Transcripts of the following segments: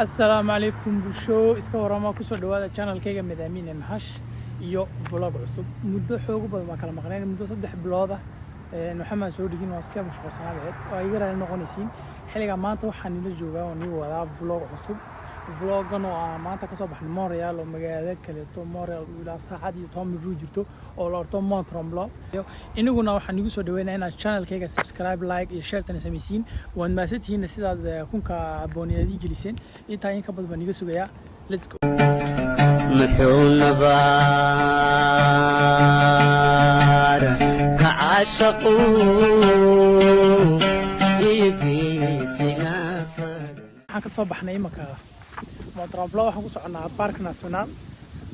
Assalaamu calaykum bulsho, iska warama? Kusoo dhawaada channelkayga Madaamiine Mahash iyo vlog cusub. Muddo xoogu badan baan kala maqnayn, muddo 3 bilood ah waxamaan soo dhigin, waa iska mashquulsanaa lahayd, waa iga raali noqonaysiin. Xilligaa maanta waxaan nila joogaa oo nii wadaa vlog cusub, vloggan oo aan maanta kasoo baxnay Montreal oo magaalo kaleeto Montreal ilaa saacad iyo 10 minut jirto oo la orto Mont Tremblant. Inaguna waxaan igu soo dhaweynaa inaad channelkayga subscribe, like iyo share tana samaysiin. Waad mahadsantihiin sidaad 1000-ka abooniyadii geliseen. Intaa in ka badan baan iga sugayaa. Let's go. Muxuu nabaar ka caashaqu iibiisina? Waxaan kasoo baxnay imanka Mont Tremblant, waxaan ku soconnaa Parc National.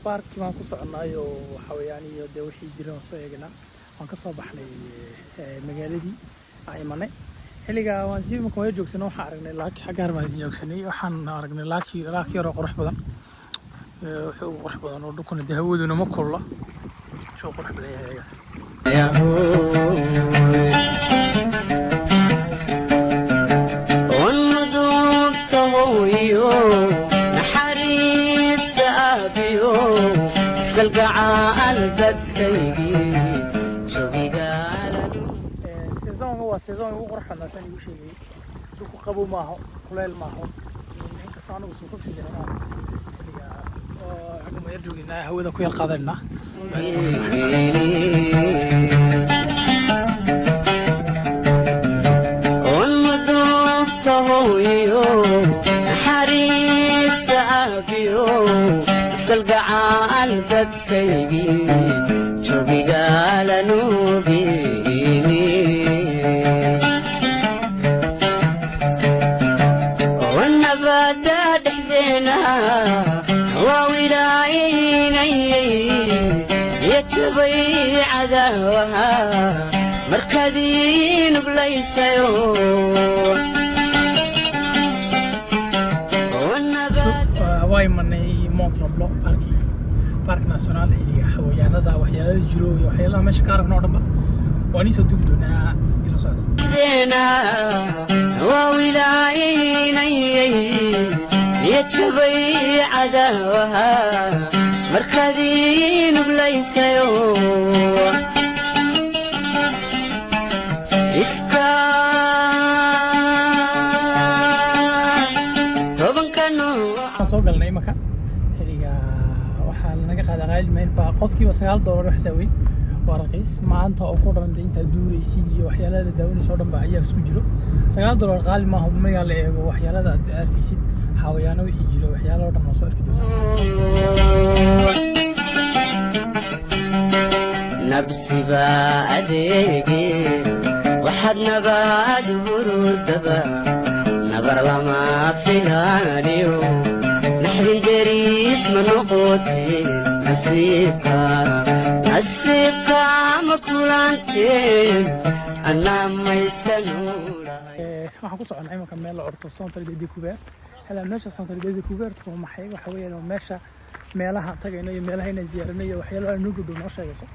Parkii baan ku soconaayo waxa weeyaan iyo dee wixii jira waan soo eegnaa. Waan kasoo baxnay magaaladii aan imanay. Xilliga waan sii imanka waya joogsanay, waxaan aragnay laaki xaggaar baan joogsanay. Waxaan aragnay laaki, laaki yaroo qurux badan, wuxuu ugu qurux badan oo dhulkuna dee hawaduna ma kulula, wuxuu qurux badan yahay ayaga. Unudubta hooyo, naxariista aabiyo, iskalgacaal dadkaygii jogigaaladu. Saisonga waa saison ugu qurux badnaa saan igu sheegay. Dhulku qabow maaho, kuleyl maaho, inkastoo anagu suufaf sidanaa. Xilliga oo xagga ma yar joogeynaa, hawada ku yar qaadanaa. Unudubta hooyo, naxariista aabiyo, iskalgacaal dadkaygii jogigaalanugini. Nabada dhexdeena waa wilaaynayay iyo jabay cadaawaha markaad ii nuglaysayo. Waa imanay Mont Tremblant parki, Parc National. Xilliga xawayaanada, waxyaalada jiro iyo waxyaalaha meesha ka aragno oo dhanba waan iisoo duubi doonaa, ila socda. Dhexdeena waa wilaaynayay iyo jabay cadaawaha markaad ii nuglaysayo. Iska tobanka nooc. Waxaan soo galnay imanka. Xilliga waxaa lanaga qaadaa qaali meel baa qofkiiba $9 wax saaweyn, waa raqiis. Maanta oo ku dhan intaad duuraysid iyo waxyaalada daawanaysa oo dhan ba ayaa isku jiro. $9 qaali maaha markaa la eego waxyaalada aad arkaysid, xawayaano wixii jiro, waxyaalo oo dhan waa soo arki doonaa. Nabsiba adeege, waxaad nabaad hurudaba, nabar lama filaaniyo, naxdin deriis ma noqotin. Nasiibka, nasiibka ma kulanteen, anaa maysanuulahay. Waxaan ku soconaa imanka meel la orto Centre de Découverte. Hela meesha Centre de Découverte waa maxay? Waxa weeyaan waa meesha meelaha tagayno iyo meelaha inaan ziyaarino iyo waxyaalaha noo dhow noo sheegayso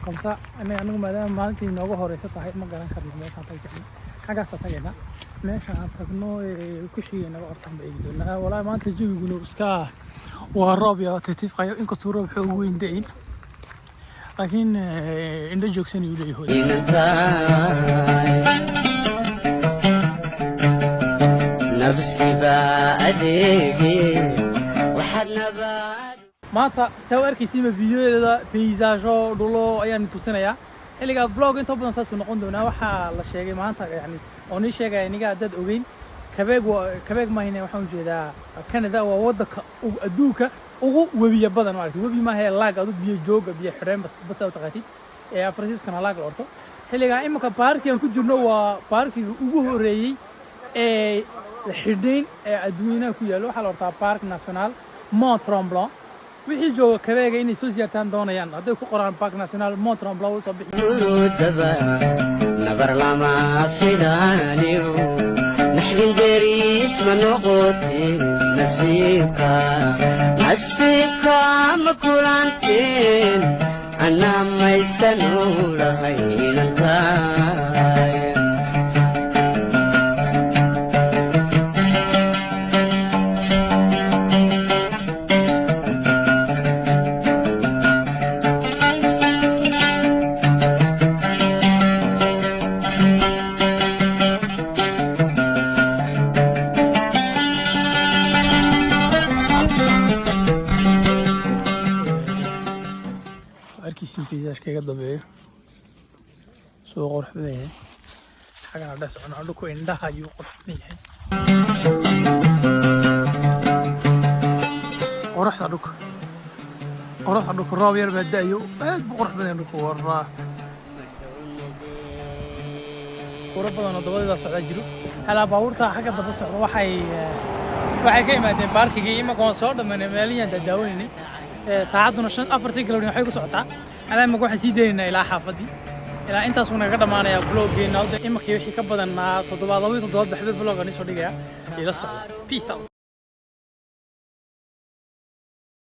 komsa. Anagu maadaama maalintii nooga horeysa tahay, ma garan karno meeshaan tagi karno. Xaggaasa tagaynaa, meesha aan tagno ku xigay naga ortaan ba eegi doonaa. Walaahi maanta jawiguna iska waa roob iyo tiftifqayo, inkastuu roob xoog weyn da'in, laakiin indho joogsan ayuu leeyahay. Inantaay nabsiba adeege, waxaad nabaad Maanta saa u arkaysiinba videoyada paysage dhulo ayaan tusinayaa. Xilligaa vlog inta badan saasuu noqon doonaa. Waxaa la sheegay maanta, yani oo nii sheegaya niga haddaad ogeyn, Quebec waa Quebec mahayne, waxaan ujeedaa Canada waa waddanka adduunka ugu webiya badan. Maaragtay, webi maaha, laag adu biyo jooga, biyo xidheen bas bas u taqaatid ee Faransiiskana laag la orto. Xilligaa imanka baarkigan ku jirno waa baarkiga ugu horeeyey ee xidhnayn ee adduunyanaha ku yaallo. Waxaa la ortaa Parc National Mont Tremblant. Wixii jooga Quebec inay soo siyaartaan doonayaan, hadday ku qoraan Parc National Mont Tremblant way soo bixi. Hurudaba nabar lama filaaniyo, naxdin deriis ma noqotin. Nasiibka, nasiibka ma kulanteen, anaa maysanuulahay inantaay. Arkaysin paysage-ka iga dambeeyo soo qurux badan yahay. Xagana dhex socono, dhulku indhaha ayuu qurux badan yahay. Quruxda dhulka, quruxda dhulka. Roob yar baa da'ayo, aad buu qurux badan yahay dhulka. Waraa buuro badan oo dabadeeda socdaa jiro. Halaa baabuurta xagga daba socda waxay ka yimaadeen parking-gii. Imaka waan soo dhammaynay meelihii aan daawanaynay. Saacadduna 5 4-tii galabnimo waxay ku socotaa. Halaa imaka waxaan sii daynaynaa ilaa xaafaddii. Ilaa intaasuu naga dhammaanayaa vlog-geena. Hadda imakii wixii ka badan 7, 2 toddobaad baxba vlog aan isoo dhigaya. Ila socda. Peace out.